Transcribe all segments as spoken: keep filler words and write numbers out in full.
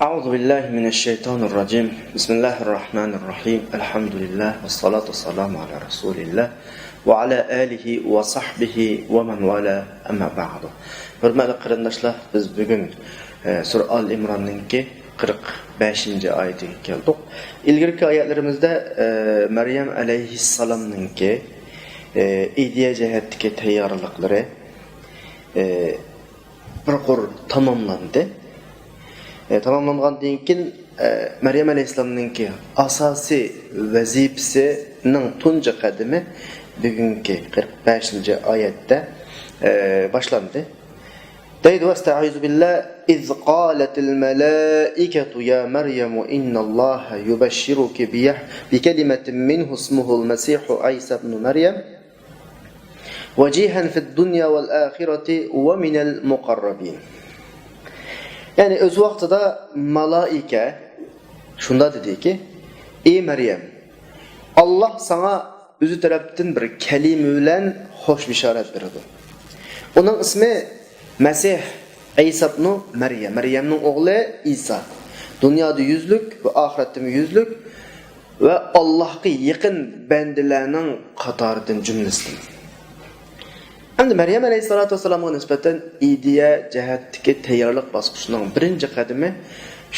أعوذ بالله من الشيطان الرجيم. بسم الله الرحمن الرحيم. الحمد لله والصلاة والسلام على رسول الله وعلى آله وصحبه ومن والاه. أما بعد. ھۆرمەتلىك قېرىنداشلار، بىز بۈگۈن، ئە، سۈرە ئال ئىمراننىڭكى قىرىق بەشىنچى ئايىتىگە كەلدۇق. ئىلگىرىكى ئايەتلىرىمىزدە، ئە، مەريەم ئەلەيھىسسالامنىڭكى، ئە، ئىدىيە جەھەتتىكى تەييارلىقلىرى، ئە، بىر قۇر تاماملاندى. ئە، تاماملانغاندىن كېيىن، ئە، مەريەم ئەلەيھىسسالامنىڭكى ئاساسىي ۋەزىپىسىنىڭ تۇنجى قەدىمى بۈگۈنكى قىرىق بەشىنچى ئايەتتە، ئە، باشلاندى. دەيدۇ، أستعيذ بالله. إذ قالت الملائكة يا مريم إن الله يبشرك بيح-، بكلمة منه اسمه المسيح عيسى ابن مريم وجيها في الدنيا والآخرة ومن المقربين. يەنى ئۆز ۋاقتىدا مالائىكە شۇنداق دېدىكى، ئى مەريەم، ئاللاھ ساڭا ئۆزى تەرەپتىن بىر كەلىمە بىلەن خوش بېشارەت بېرىدۇ. ئۇنىڭ ئىسمى مەسىھ ئەيسا ئىبنۇ مەريەم، مەريەمنىڭ ئوغلى ئىسا. دۇنيادا يۈزلۈك ۋە ئاخىرەتتىمۇ يۈزلۈك ۋە ئاللاھقا يېقىن بەندىلەرنىڭ قاتارىدىن، جۈملىسىدىن. ئەمدى مەريەم ئەلەيھىسسالاتۇ ۋەسسالامغا نىسبەتەن ئىدىيە جەھەتتىكى تەييارلىق باسقۇچىنىڭ بىرىنچى قەدىمى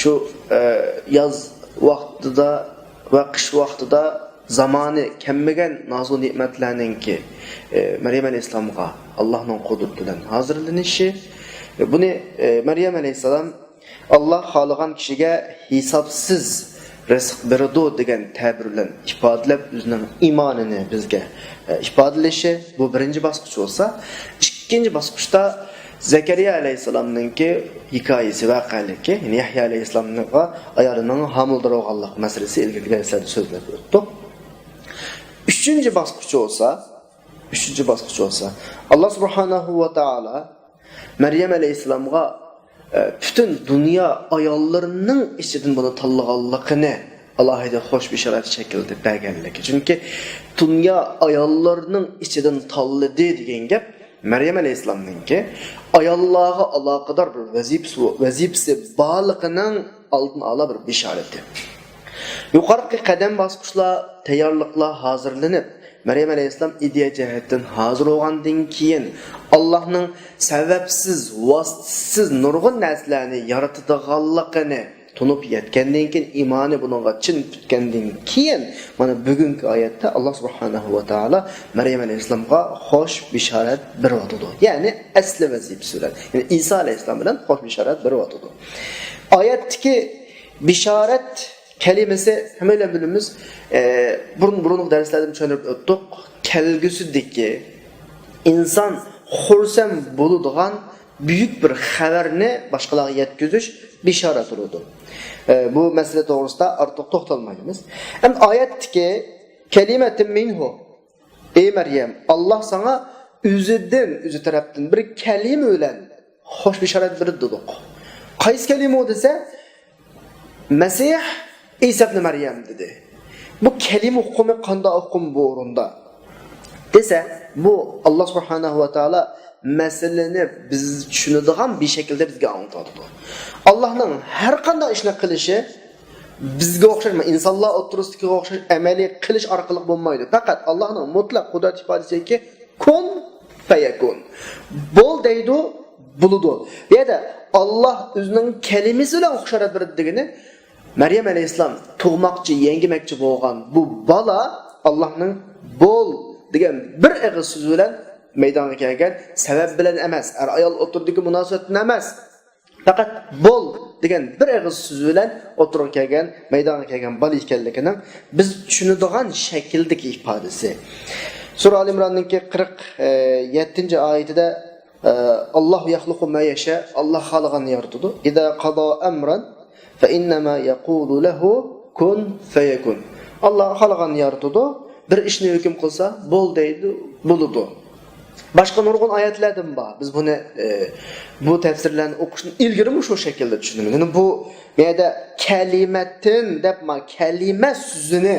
شۇ، ئە، ياز ۋاقتىدا ۋە قىش ۋاقتىدا زامانى كەممىگەن نازۇ نېمەتلەرنىڭكى، ئە، مەريەم ئەلەيھىسسالامغا ئاللاھنىڭ قۇدرىتى بىلەن ھازىرلىنىشى. بۇنى، ئە، مەريەم ئەلەيھىسسالام ئاللاھ خالىغان كىشىگە ھېسابسىز رىزىق بېرىدۇ دېگەن تەبىر بىلەن ئىپادىلەپ، ئۆزىنىڭ ئىمانىنى بىزگە، ئە، ئىپادىلىشى، بۇ بىرىنچى باسقۇچ بولسا، ئىككىنچى باسقۇچتا زەكەرىيا ئەلەيھىسسالامنىڭكى ھېكايىسى، ۋەقەلىكى، يەنى يەھيا ئەلەيھىسسالامغا ئايالىنىڭ ھامىلىدار بولغانلىق مەسىلىسى ئىلگىرىكى دەرسلەردە سۆزلەپ ئۆتتۇق. ئۈچىنچى باسقۇچ بولسا، ئۈچىنچى باسقۇچ بولسا، ئاللاھ سۇبھانەھۇ ۋە تائالا مەريەم ئەلەيھىسسالامغا، ئە، پۈتۈن دۇنيا ئاياللىرىنىڭ ئىچىدىن بۇنى تاللىغانلىقىنى ئالاھىدە خوش بېشارەت شەكلىدە بەرگەنلىكى. چۈنكى دۇنيا ئاياللىرىنىڭ ئىچىدىن تاللىدى دېگەن گەپ مەريەم ئەلەيھىسسالامنىڭكى ئاياللارغا ئالاقىدار بىر ۋەزىپىسى، ۋەزىپىسى بارلىقىنىڭ ئالدىن ئالا بىر بېشارىتى. يۇقىرىقى قەدەم باسقۇچلار، تەييارلىقلار ھازىرلىنىپ، مەريەم ئەلەيھىسسالام ئىدىيە جەھەتتىن ھازىر بولغاندىن كېيىن، ئاللاھنىڭ سەۋەبسىز، ۋاسىتىسىز نۇرغۇن نەرسىلەرنى يارىتىدىغانلىقىنى تونۇپ يەتكەندىن كېيىن، ئىمانى بۇنىڭغا چىن پۈتكەندىن كېيىن، مانا بۈگۈنكى ئايەتتە ئاللاھ سۇبھانەھۇ ۋە تائالا مەريەم ئەلەيھىسسالامغا خوش بېشارەت بېرىۋاتىدۇ. يەنى ئەسلى ۋەزىپىسى بىلەن، يەنى ئىسا ئەلەيھىسسالام بىلەن خوش بېشارەت بېرىۋاتىدۇ. ئايەتتىكى بېشارەت كەلىمىسى ھەممەيلەن بىلىمىز، ئە، بۇرۇن، بۇرۇنقى دەرسلەردە چۈشەندۈرۈپ ئۆتتۇق. كەلگۈسىدىكى ئىنسان خۇرسەن بولىدىغان بۈيۈك بىر خەۋەرنى باشقىلارغا يەتكۈزۈش بېشارەت بولىدۇ. ئە، بۇ مەسىلە توغرىسىدا ئارتۇق توختالمايمىز. ئەمدى ئايەتتىكى كەلىمەتىن مىنھۇ، ئەي مەريەم، ئاللاھ ساڭا ئۆزىدىن، ئۆزى تەرەپتىن بىر كەلىمە بىلەن خوش بېشارەت بېرىدۇ دېدۇق. قايسى كەلىمە ئۇ دېسە، مەسىھ ئىسا ئىبنى مەريەم دېدى. بۇ كەلىمە ئۇقۇمى قانداق ئۇقۇم بۇ ئورۇندا دېسە، بۇ ئاللاھ سۇبھانەھۇ ۋە تائالا مەسىلىنى بىز چۈشىنىدىغان بىر شەكىلدە بىزگە ئاڭلىتىۋاتىدۇ. ئاللاھنىڭ ھەر قانداق ئىشنى قىلىشى بىزگە ئوخشاش، ئىنسانلار ئوتتۇرىسىدىكىگە ئوخشاش ئەمەلىي قىلىش ئارقىلىق بولمايدۇ. پەقەت ئاللاھنىڭ مۇتلەق قۇدرەت ئىپادىسىدىكى كۇن فەيەكۇن. بول دەيدۇ، بولىدۇ. بۇ يەردە ئاللاھ ئۆزىنىڭ كەلىمىسى بىلەن بېشارەت بېرىدۇ دېگىنى، مەريەم ئەلەيھىسسالام تۇغماقچى، يەڭگىمەكچى بولغان بۇ بالا ئاللاھنىڭ بول دېگەن بىر ئېغىز سۆزى بىلەن مەيدانغا كەلگەن، سەۋەب بىلەن ئەمەس، ئەر-ئايال ئوتتۇرىدىكى مۇناسىۋەتتىن ئەمەس. پەقەت بول دېگەن بىر ئېغىز سۆز بىلەن ئوتتۇرىغا كەلگەن، مەيدانغا كەلگەن بالا ئىكەنلىكىنىڭ بىز چۈشىنىدىغان شەكىلدىكى ئىپادىسى. سۈرە ئال ئىمراننىڭكى قىرىق يەتتىنچى ئايىتىدە، ئە، «ئاللاھۇ يەخلۇقۇ ما يەشا»، ئاللاھ خالىغاننى يارىتىدۇ. «ئىزا قازا ئەمرەن فەئىننەما يەقۇلۇ لەھۇ كۇن فەيەكۇن.» ئاللاھ خالىغاننى يارىتىدۇ. بىر ئىشنى ھۆكۈم قىلسا، بول دەيدۇ، بولىدۇ. باشقا نۇرغۇن ئايەتلەردىن بار. بىز بۇنى، ئە، بۇ تەپسىرلەرنى ئوقۇشتىن ئىلگىرىمۇ شۇ شەكىلدە چۈشىنىمىز. يەنى بۇ، بۇ يەردە كەلىمەتىن دەپ، ما، كەلىمە سۆزىنى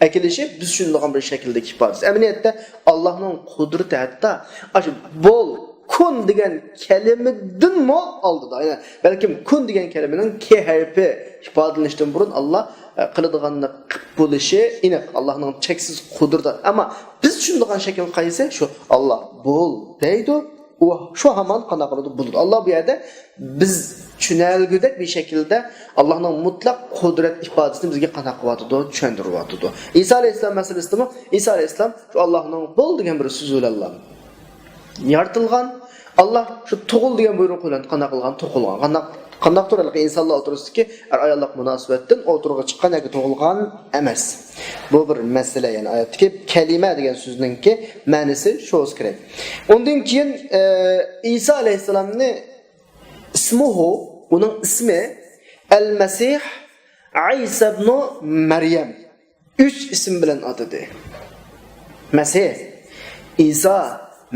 ئەكېلىشى بىز چۈشىنىدىغان بىر شەكىلدىكى ئىپادىسى. ئەمەلىيەتتە ئاللاھنىڭ قۇدرىتى ھەتتا ئاشۇ بول، كۇن دېگەن كەلىمىدىنمۇ ئالدىدا. يەنى بەلكىم كۇن دېگەن كەلىمىنىڭ كې ھەرپى ئىپادىلىنىشتىن بۇرۇن ئاللا، ئە، قىلىدىغاننى قىلىپ بولۇشى ئېنىق. ئاللانىڭ چەكسىز قۇدرىتى. ئەمما بىز چۈشىنىدىغان شەكىل قايسى؟ شۇ، ئاللا بول دەيدۇ. ئۇ شۇ ھامان قانداق قىلىدۇ؟ بولىدۇ. ئاللا بۇ يەردە بىز چۈشىنەلىگۈدەك بىر شەكىلدە ئاللانىڭ مۇتلەق قۇدرەت ئىپادىسىنى بىزگە قانداق قىلىۋاتىدۇ؟ چۈشەندۈرۈۋاتىدۇ. ئىسا ئەلەيھىسسالام مەسىلىسىدىمۇ، ئىسا ئەلەيھىسسالام شۇ ئاللانىڭ بول دېگەن بىر سۆزى بىلەنلا يارىتىلغان. ئاللا شۇ تۇغۇل دېگەن بۇيرۇق بىلەن قانداق قىلغان؟ تۇغۇلغان. قانداق، قانداقتۇر ھېلىقى ئىنسانلار ئوتتۇرىسىدىكى ئەر-ئاياللىق مۇناسىۋەتتىن ئوتتۇرىغا چىققان ياكى تۇغۇلغان ئەمەس. بۇ بىر مەسىلە، يەنى ئايەتتىكى كەلىمە دېگەن سۆزنىڭكى مەنىسى شۇ بولسا كېرەك. ئۇندىن كېيىن، ئە، ئىسا ئەلەيھىسسالامنى ئىسمۇھۇ، ئۇنىڭ ئىسمى ئەل مەسىھ ئەيسا ئىبنۇ مەريەم. ئۈچ ئىسىم بىلەن ئاتىدى. مەسىھ، ئىسا،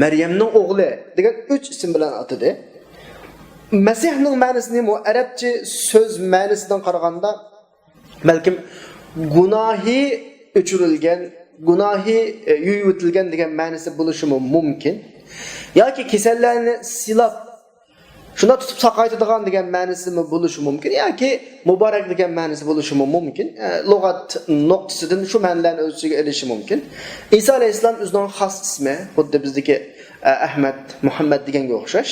مەريەمنىڭ ئوغلى دېگەن ئۈچ ئىسىم بىلەن ئاتىدى. مەسىھنىڭ مەنىسىنى بۇ ئەرەبچە سۆز مەنىسىدىن قارىغاندا، بەلكىم گۇناھى ئۆچۈرۈلگەن، گۇناھى، ئە، يۇيۇۋېتىلگەن دېگەن مەنىسى بولۇشىمۇ مۇمكىن. ياكى كېسەللەرنى سىلاپ، شۇنداق تۇتۇپ ساقايتىدىغان دېگەن مەنىسىمۇ بولۇشى مۇمكىن. ياكى مۇبارەك دېگەن مەنىسى بولۇشىمۇ مۇمكىن. ئە، لۇغەت نۇقتىسىدىن شۇ مەنىلەرنى ئۆز ئىچىگە ئېلىشى مۇمكىن. ئىسا ئەلەيھىسسالام ئۆزىنىڭ خاس ئىسمى، خۇددى بىزدىكى، ئە، ئەھمەد، مۇھەممەد دېگەنگە ئوخشاش.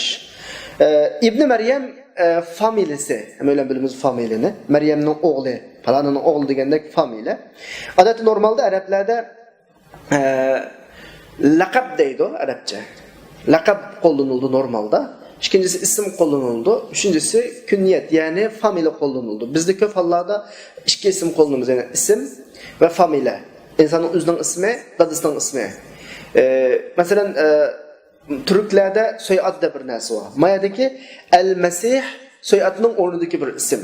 ئە، ئىبنى مەريەم، ئە، فامىلىسى. ھەممەيلەن بىلىمىز فامىلىنى. مەريەمنىڭ ئوغلى، پالانىنىڭ ئوغلى دېگەندەك فامىلە. ئادەتتە نورمالدا ئەرەبلەردە ئە، لەقەب دەيدۇ ئەرەبچە. لەقەب قوللىنىلىدۇ نورمالدا. ئىككىنچىسى ئىسىم قوللىنىلىدۇ. ئۈچىنچىسى كۈنيەت، يەنى فامىلە قوللىنىلىدۇ. بىزدە كۆپ ھاللاردا ئىككى ئىسىم قوللىنىمىز، يەنى ئىسىم ۋە فامىلە. ئىنساننىڭ ئۆزىنىڭ ئىسمى، دادىسىنىڭ ئىسمى. ئە، مەسىلەن، ئە، تۈركلەردە سويئاد دەپ بىر نەرسە بار. ما يەردىكى ئەل مەسىھ سويئادنىڭ ئورنىدىكى بىر ئىسىم.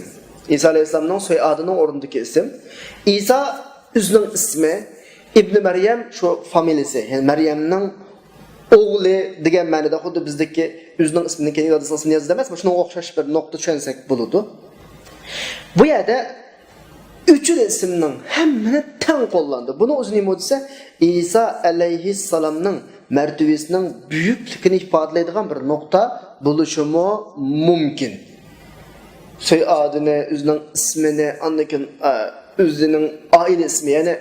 ئىسا ئەلەيھىسسالامنىڭ سويئادىنىڭ ئورنىدىكى ئىسىم. ئىسا ئۆزىنىڭ ئىسمى، ئىبنى مەريەم شۇ فامىلىسى، يەنى مەريەمنىڭ ئوغلى دېگەن مەنىدە، خۇددى بىزدىكى ئۆزىنىڭ ئىسمىنى كېيىن دادىسىنىڭ ئىسمىنى يازىدۇ ئەمەسمۇ؟ شۇنىڭغا ئوخشاش بىر نۇقتا چۈشەنسەك بولىدۇ. بۇ يەردە ئۈچىلا ئىسىمنىڭ ھەممىنى تەڭ قوللاندى. بۇنىڭ ئۆزى نېمە دېسە، ئىسا ئەلەيھىسسالامنىڭ مەرتىۋىسىنىڭ بۈيۈكلۈكىنى ئىپادىلەيدىغان بىر نۇقتا بولۇشىمۇ مۇمكىن. سويئادىنى، ئۆزىنىڭ ئىسمىنى، ئاندىن كېيىن، ئە، ئۆزىنىڭ ئائىلە ئىسمى، يەنى،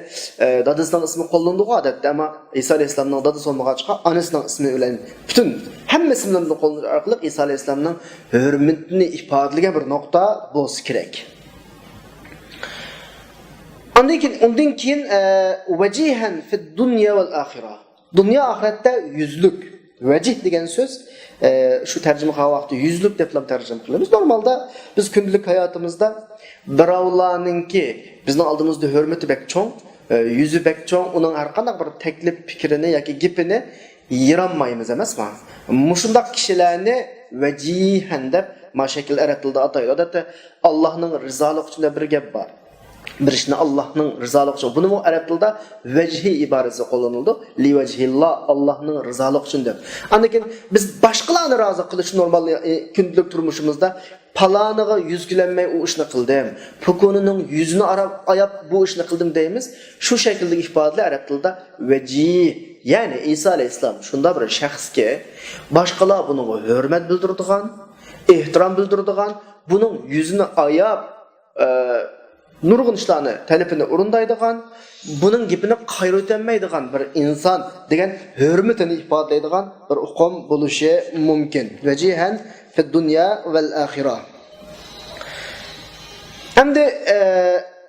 ئە، دادىسىنىڭ ئىسمى قوللىنىدىغۇ ئادەتتە، ئەمما ئىسا ئەلەيھىسسالامنىڭ دادىسى بولمىغاچقا، ئانىسىنىڭ ئىسمى بىلەن پۈتۈن ھەممە ئىسىملىرىنى قوللىنىش ئارقىلىق ئىسا ئەلەيھىسسالامنىڭ ھۆرمىتىنى ئىپادىلىگەن بىر نۇقتا بولسا كېرەك. ئاندىن كېيىن، ئۇندىن كېيىن، ئە، ۋەجىھەن فىد دۇنيا ۋەل ئاخىرە. دۇنيا ئاخىرەتتە يۈزلۈك. ۋەجىھ دېگەن سۆز، ئە، شۇ تەرجىمە قىلغان ۋاقىتتا يۈزلۈك دەپلا تەرجىمە قىلىمىز. نورمالدا بىز كۈندىلىك ھاياتىمىزدا بىراۋلارنىڭكى بىزنىڭ ئالدىمىزدا ھۆرمىتى بەك چوڭ، ئە، يۈزى بەك چوڭ، ئۇنىڭ ھەر قانداق بىر تەكلىپ پىكرىنى ياكى گېپىنى يىرالمايمىز ئەمەسمۇ؟ مۇشۇنداق كىشىلەرنى ۋەجىھەن دەپ ما شەكىل ئەرەب تىلىدا ئاتايدۇ. ئادەتتە ئاللاھنىڭ رىزالىقى ئۈچۈن دەپ بىر گەپ بار. بىر ئىشنى ئاللاھنىڭ رىزالىقى ئۈچۈن. بۇنىمۇ ئەرەب تىلىدا ۋەجھى ئىبارىسى قوللىنىلىدۇ. لىۋەجھىللا، ئاللاھنىڭ رىزالىقى ئۈچۈن دەپ. ئاندىن كېيىن بىز باشقىلارنى رازى قىلىش نورمال، ئى، كۈندىلىك تۇرمۇشىمىزدا پالانىغا يۈز كېلەلمەي ئۇ ئىشنى قىلدىم، پۇكۇنىنىڭ يۈزىنى ئاراپ، ئاياپ بۇ ئىشنى قىلدىم دەيمىز. شۇ شەكىلدىكى ئىپادىلەر ئەرەب تىلىدا ۋەجىھ، يەنى ئىسا ئەلەيھىسسالام شۇنداق بىر شەخسكى، باشقىلار بۇنىڭغا ھۆرمەت بىلدۈرىدىغان، ئېھتىرام بىلدۈرىدىغان، بۇنىڭ يۈزىنى ئاياپ، ئە، نۇرغۇن ئىشلارنى، تەلىپىنى ئورۇندايدىغان، بۇنىڭ گېپىنى قايرىۋېتەلمەيدىغان بىر ئىنسان دېگەن ھۆرمىتىنى ئىپادىلەيدىغان بىر ئۇقۇم بولۇشى مۇمكىن. ۋەجىھەن فىد دۇنيا ۋەل ئاخىرە. ئەمدى، ئە،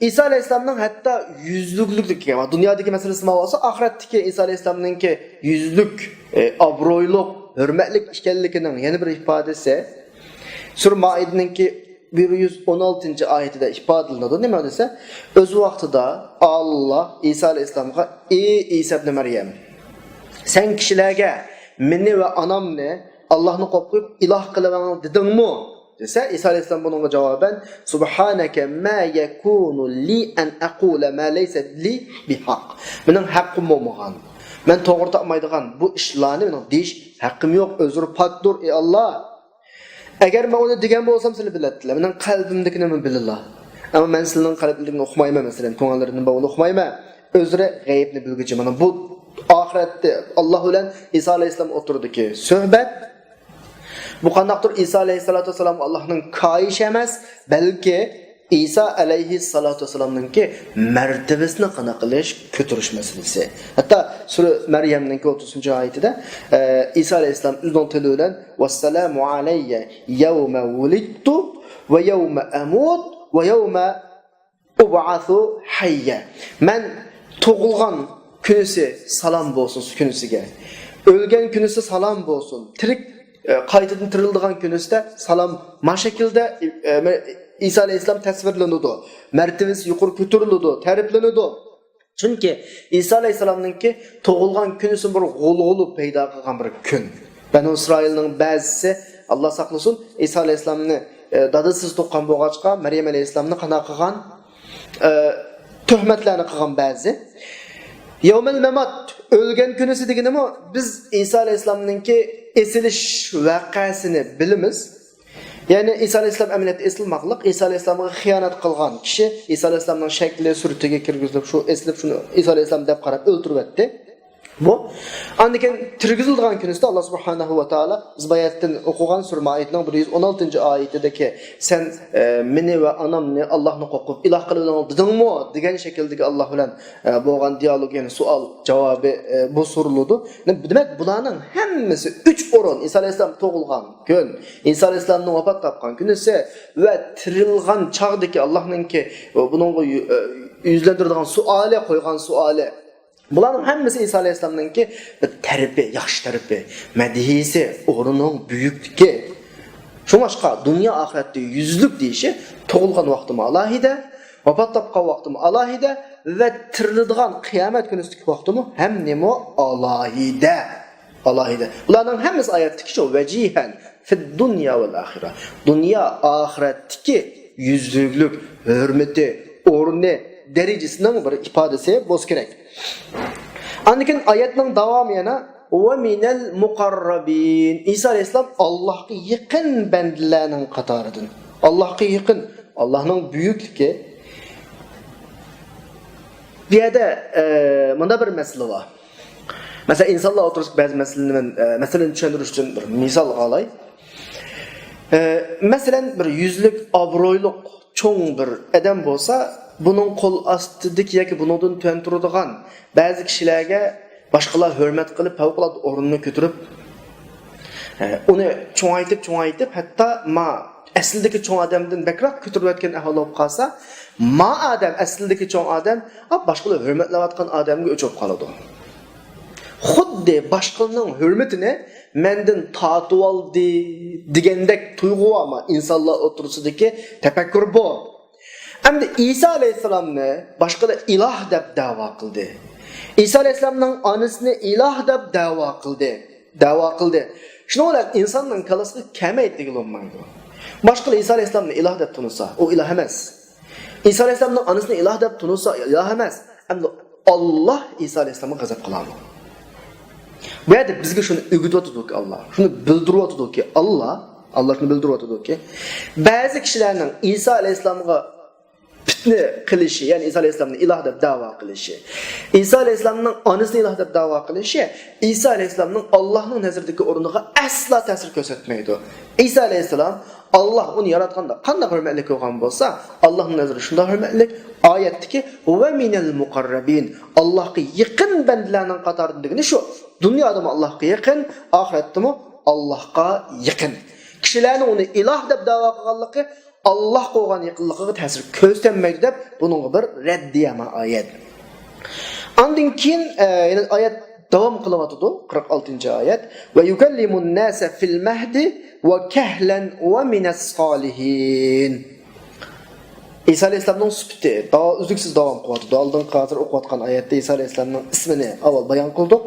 ئىسا ئەلەيھىسسالامنىڭ ھەتتا يۈزلۈكلۈكى، دۇنيادىكى مەسىلىسى ماۋۇ بولسا، ئاخىرەتتىكى ئىسا ئەلەيھىسسالامنىڭكى يۈزلۈك، ئە، ئابرۇيلۇق، ھۆرمەتلىك ئىكەنلىكىنىڭ يەنە بىر ئىپادىسى، سۈرە مائىدىنىڭكى بىر يۈز ئون ئالتىنچى ئايىتىدە ئىپادىلىنىدۇ. نېمە دېسە، ئۆز ۋاقتىدا ئاللا ئىسا ئەلەيھىسسالامغا، ئى ئىسا ئىبنى مەريەم، سەن كىشىلەرگە مېنى ۋە ئانامنى ئاللانى قويۇپ قويۇپ ئىلاھ قىلىۋېلىڭ دېدىڭمۇ؟ دېسە، ئىسا ئەلەيھىسسالام بۇنىڭغا جاۋابەن، سۇبھانەكە ما يەكۇنۇ لى ئەن ئەقۇلە ما لەيسە لى بىھەق. مېنىڭ ھەققىم بولمىغان، مەن توغرا تاپمايدىغان بۇ ئىشلارنى مېنىڭ دېيىش ھەققىم يوق، ئۆزرە پاكتۇر، ئى ئاللا. ئەگەر مەن ئۇنى دېگەن بولسام، سىلەر بىلەتتىلەر. مېنىڭ قەلبىمدىكىنى مەن بىلىلا. ئەمما مەن سىلەرنىڭ قەلبىمدىكىنى ئۇقمايمەن، مەسىلەن، كۆڭۈللىرىدىن بارغىنى ئۇقمايمەن. ئۆزرە غەيىبنى بىلگۈچى. مانا بۇ ئاخىرەتتە ئاللا بىلەن ئىسا ئەلەيھىسسالام ئوتتۇرىدىكى سۆھبەت. بۇ قانداقتۇر ئىسا ئەلەيھىسسالاتۇ ۋەسسالام ئاللاھنىڭ كايىشى ئەمەس، بەلكى ئىسا ئەلەيھىسسالاتۇ ۋەسسالامنىڭكى مەرتىۋىسىنى قانداق قىلىش، كۆتۈرۈش مەسىلىسى. ھەتتا سۈرە مەريەمنىڭكى ئوتتۇزىنچى ئايىتىدە، ئە، ئىسا ئەلەيھىسسالام ئۆزىنىڭ تىلى بىلەن، «ۋەسسالامۇ ئەلەييە يەۋمە ۋۇلىدتۇ ۋە يەۋمە ئەمۇت ۋە يەۋمە ئۇبئەسۇ ھەييە.» مەن تۇغۇلغان كۈنىسى سالام بولسۇن كۈنىسىگە. ئۆلگەن كۈنىسى سالام بولسۇن. تىرىك، ئە، قايتىدىن تىرىلىدىغان كۈنىسىدە سالام ما شەكىلدە، ئە، ئىسا ئەلەيھىسسالام تەسۋىرلىنىدۇ. مەرتىۋىسى يۇقىرى كۆتۈرۈلىدۇ، تەرىپلىنىدۇ. چۈنكى ئىسا ئەلەيھىسسالامنىڭكى تۇغۇلغان كۈنىسى بىر غۇلغۇلا پەيدا قىلغان بىر كۈن. بەنۇ ئىسرائىلنىڭ بەزىسى، ئاللا ساقلىسۇن، ئىسا ئەلەيھىسسالامنى، ئە، دادىسىز تۇغقان بولغاچقا، مەريەم ئەلەيھىسسالامنى قانداق قىلغان؟ ئە، تۆھمەتلەرنى قىلغان بەزى. يەۋمەل مەمات، ئۆلگەن كۈنىسى دېگىنىمۇ بىز ئىسا ئەلەيھىسسالامنىڭكى ئېسىلىش ۋەقەسىنى بىلىمىز. يەنى ئىسا ئەلەيھىسسالام ئەمەلىيەتتە ئېسىلماقلىق، ئىسا ئەلەيھىسسالامغا خىيانەت قىلغان كىشى ئىسا ئەلەيھىسسالامنىڭ شەكلى، سۈرىتىگە كىرگۈزۈلۈپ، شۇ ئېسىلىپ، شۇنى ئىسا ئەلەيھىسسالام دەپ قاراپ ئۆلتۈرۈۋەتتى. بۇ. ئاندىن كېيىن تىرگۈزۈلىدىغان كۈنىسىدە ئاللا سۇبھانەھۇ ۋە تائالا بىز باياتىن ئوقۇغان سۈرە مائىدىنىڭ بىر يۈز ئون ئالتىنچى ئايىتىدىكى، «سەن، ئە، مېنى ۋە ئانامنى ئاللاھنى قورقۇپ ئىلاھ قىلىۋېلىڭ دېدىڭمۇ؟» دېگەن شەكىلدىكى ئاللا بىلەن، ئە، بولغان دىئالوگ، يەنى سوئال جاۋابى، ئە، بۇ سورىلىدۇ. بۇ دېمەك، بۇلارنىڭ ھەممىسى ئۈچ ئورۇن، ئىسا ئەلەيھىسسالام تۇغۇلغان كۈن، ئىسا ئەلەيھىسسالامنىڭ ۋاپات تاپقان كۈنىسى ۋە تىرىلغان چاغدىكى ئاللاھنىڭكى بۇنىڭغا يۈ-، ئە، يۈزلەندۈرىدىغان سوئالى، قويغان سوئالى. بۇلارنىڭ ھەممىسى ئىسا ئەلەيھىسسالامنىڭكى بىر تەرىپى، ياخشى تەرىپى، مەدھىيىسى، ئورنىنىڭ بۈيۈكلۈكى. شۇڭلاشقا دۇنيا ئاخىرەتتە يۈزلۈك دېيىشى تۇغۇلغان ۋاقتىمۇ ئالاھىدە، ۋاپات تاپقان ۋاقتىمۇ ئالاھىدە ۋە تىرىلىدىغان قىيامەت كۈنىسىدىكى ۋاقتىمۇ ھەم نېمە ئالاھىدە. ئالاھىدە. بۇلارنىڭ ھەممىسى ئايەتتىكى شۇ ۋەجىھەن فىد دۇنيا ۋەل ئاخىرە. دۇنيا ئاخىرەتتىكى يۈزلۈكلۈك، ھۆرمىتى، ئورنى، دەرىجىسىنىڭ بىر ئىپادىسى بولسا كېرەك. ئاندىن كېيىن ئايەتنىڭ داۋامى يەنە ۋە مىنەل مۇقەررەبىن. ئىسا ئەلەيھىسسالام ئاللاھقا يېقىن بەندىلەرنىڭ قاتارىدىن. ئاللاھقا يېقىن، ئاللاھنىڭ بۈيۈكلۈكى. بۇ يەردە، ئە، مۇنداق بىر مەسىلە بار. مەسىلەن، ئىنسانلار ئوتتۇرىسىدىكى بەزى مەسىلىنى مەن، ئە، مەسىلىنى چۈشەندۈرۈش ئۈچۈن بىر مىسالغا ئالاي. ئە، مەسىلەن، بىر يۈزلۈك، ئابرۇيلۇق، چوڭ بىر ئادەم بولسا، بۇنىڭ قول ئاستىدىكى ياكى بۇنىڭدىن تۆۋەن تۇرىدىغان بەزى كىشىلەرگە باشقىلار ھۆرمەت قىلىپ، پەۋقۇلئاددە ئورنىنى كۆتۈرۈپ، ئە، ئۇنى چوڭايتىپ، چوڭايتىپ، ھەتتا ما ئەسلىدىكى چوڭ ئادەمدىن بەكرەك كۆتۈرۈۋەتكەن ئەھۋال بولۇپ قالسا، ما ئادەم، ئەسلىدىكى چوڭ ئادەم، ئا، باشقىلار ھۆرمەتلەۋاتقان ئادەمگە ئۆچۈپ قالىدۇ. خۇددى باشقىلارنىڭ ھۆرمىتىنى مەندىن تارتىۋالدى دېگەندەك تۇيغۇ بارمۇ؟ ئىنسانلار ئوتتۇرىسىدىكى تەپەككۇر بۇ. ئەمدى ئىسا ئەلەيھىسسالامنى باشقىلار ئىلاھ دەپ دەۋا قىلدى. ئىسا ئەلەيھىسسالامنىڭ ئانىسىنى ئىلاھ دەپ دەۋا قىلدى. دەۋا قىلدى. شۇنىڭ بىلەن ئىنساننىڭ كاللىسىغا كەلمەيدۇ دېگىلى بولمايدۇ. باشقىلار ئىسا ئەلەيھىسسالامنى ئىلاھ دەپ تونۇسا، ئۇ ئىلاھ ئەمەس. ئىسا ئەلەيھىسسالامنىڭ ئانىسىنى ئىلاھ دەپ تونۇسا، ئىلاھ ئەمەس. ئەمدى ئاللا ئىسا ئەلەيھىسسالامغا غەزەپ قىلامدۇ؟ بۇ يەردە بىزگە شۇنى ئۆگىتىۋاتىدۇكى ئاللا، شۇنى بىلدۈرۈۋاتىدۇكى ئاللا، ئاللا شۇنى بىلدۈرۈۋاتىدۇكى، بەزى كىشىلەرنىڭ ئىسا ئەلەيھىسسالامغا پىتنە قىلىشى، يەنى ئىسا ئەلەيھىسسالامنى ئىلاھ دەپ دەۋا قىلىشى، ئىسا ئەلەيھىسسالامنىڭ ئانىسىنى ئىلاھ دەپ دەۋا قىلىشى ئىسا ئەلەيھىسسالامنىڭ ئاللانىڭ نەزىرىدىكى ئورنىغا ئەسلا تەسىر كۆرسەتمەيدۇ. ئىسا ئەلەيھىسسالام ئاللا ئۇنى ياراتقاندا قانداق ھۆرمەتلىك بولغان بولسا، ئاللانىڭ نەزىرىدە شۇنداق ھۆرمەتلىك. ئايەتتىكى ۋە مىنەل مۇقەررەبىن، ئاللاھقا يېقىن بەندىلەرنىڭ قاتارىدىن دېگىنى شۇ. دۇنيادىمۇ ئاللاھقا يېقىن، ئاخىرەتتىمۇ ئاللاھقا يېقىن. كىشىلەرنىڭ ئۇنى ئىلاھ دەپ دەۋا قىلغانلىقى ئاللاھقا بولغان يېقىنلىقىغا تەسىر كۆرسەتمەيدۇ دەپ، بۇنىڭغا بىر رەددىيە ما ئايەت. ئاندىن كېيىن، ئە، يەنە ئايەت داۋام قىلىۋاتىدۇ، قىرىق ئالتىنچى ئايەت. ۋە يۇكەللىمۇن ناسە فىل مەھدى ۋە كەھلەن ۋە مىنەس سالىھىن. ئىسا ئەلەيھىسسالامنىڭ سۈپىتى دا-، ئۈزلۈكسىز داۋام قىلىۋاتىدۇ. ئالدىنقى ھازىر ئوقۇۋاتقان ئايەتتە ئىسا ئەلەيھىسسالامنىڭ ئىسمىنى ئاۋۋال بايان قىلدۇق.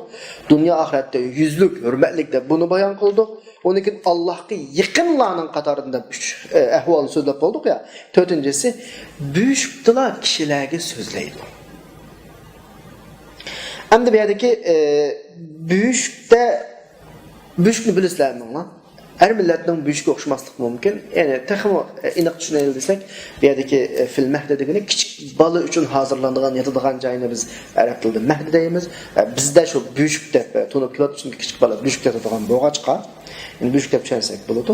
دۇنيا ئاخىرەتتە يۈزلۈك، ھۆرمەتلىك دەپ بۇنى بايان قىلدۇق. ئۇنىڭ كېيىن ئاللاھقا يېقىنلارنىڭ قاتارىدىن دەپ ئۈچ، ئە، ئەھۋالنى سۆزلەپ بولدۇق يا. تۆتىنچىسى، بۆشۈكتىلا كىشىلەرگە سۆزلەيدۇ. ئەمدى بۇ يەردىكى، ئە، بۆشۈكتە، بۆشۈكنى بىلىسىلەر ھەممىڭلار. ھەر مىللەتنىڭ بۆشۈكى ئوخشىماسلىقى مۇمكىن. يەنى تېخىمۇ ئېنىق چۈشىنەيلى دېسەك، بۇ يەردىكى، ئە، فىل مەھدى دېگىنى كىچىك بالا ئۈچۈن ھازىرلانىدىغان، ياتىدىغان جاينى بىز ئەرەب تىلىدا مەھدى دەيمىز. ئە، بىزدە شۇ بۆشۈك دەپ، ئە، تونۇپ كېلىۋاتىدۇ، چۈنكى كىچىك بالا بۆشۈك ياتىدىغان بولغاچقا. يەنى بۆشۈك دەپ چۈشەنسەك بولىدۇ.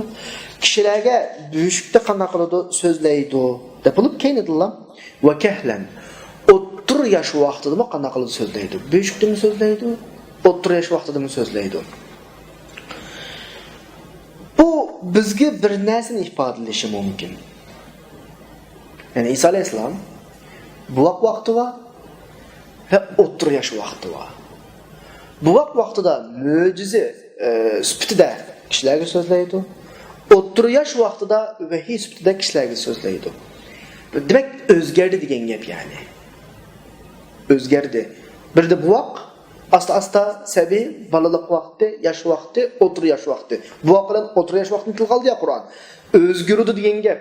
كىشىلەرگە بۆشۈكتە قانداق قىلىدۇ؟ سۆزلەيدۇ دەپ بولۇپ، كەينىدىنلا ۋە كەھلەن. ئوتتۇرا ياش ۋاقتىدىمۇ قانداق قىلىدۇ؟ سۆزلەيدۇ. بۆشۈكتىمۇ سۆزلەيدۇ، ئوتتۇرا ياش ۋاقتىدىمۇ سۆزلەيدۇ. بۇ بىزگە بىر نەرسىنى ئىپادىلىشى مۇمكىن. يەنى ئىسا ئەلەيھىسسالام بوۋاق ۋاقتى بار ۋە ئوتتۇرا ياش ۋاقتى بار. بوۋاق ۋاقتىدا مۆجىزە، ئە، سۈپىتىدە كىشىلەرگە سۆزلەيدۇ. ئوتتۇرا ياش ۋاقتىدا ۋەھىي سۈپىتىدە كىشىلەرگە سۆزلەيدۇ. دېمەك، ئۆزگەردى دېگەن گەپ يەنى. ئۆزگەردى. بىردە بوۋاق، ئاستا-ئاستا سەبىي، بالىلىق ۋاقتى، ياش ۋاقتى، ئوتتۇرا ياش ۋاقتى. بوۋاق بىلەن ئوتتۇرا ياش ۋاقتىنى تىلغا ئالدى يا قۇرئان. ئۆزگىرىدۇ دېگەن گەپ.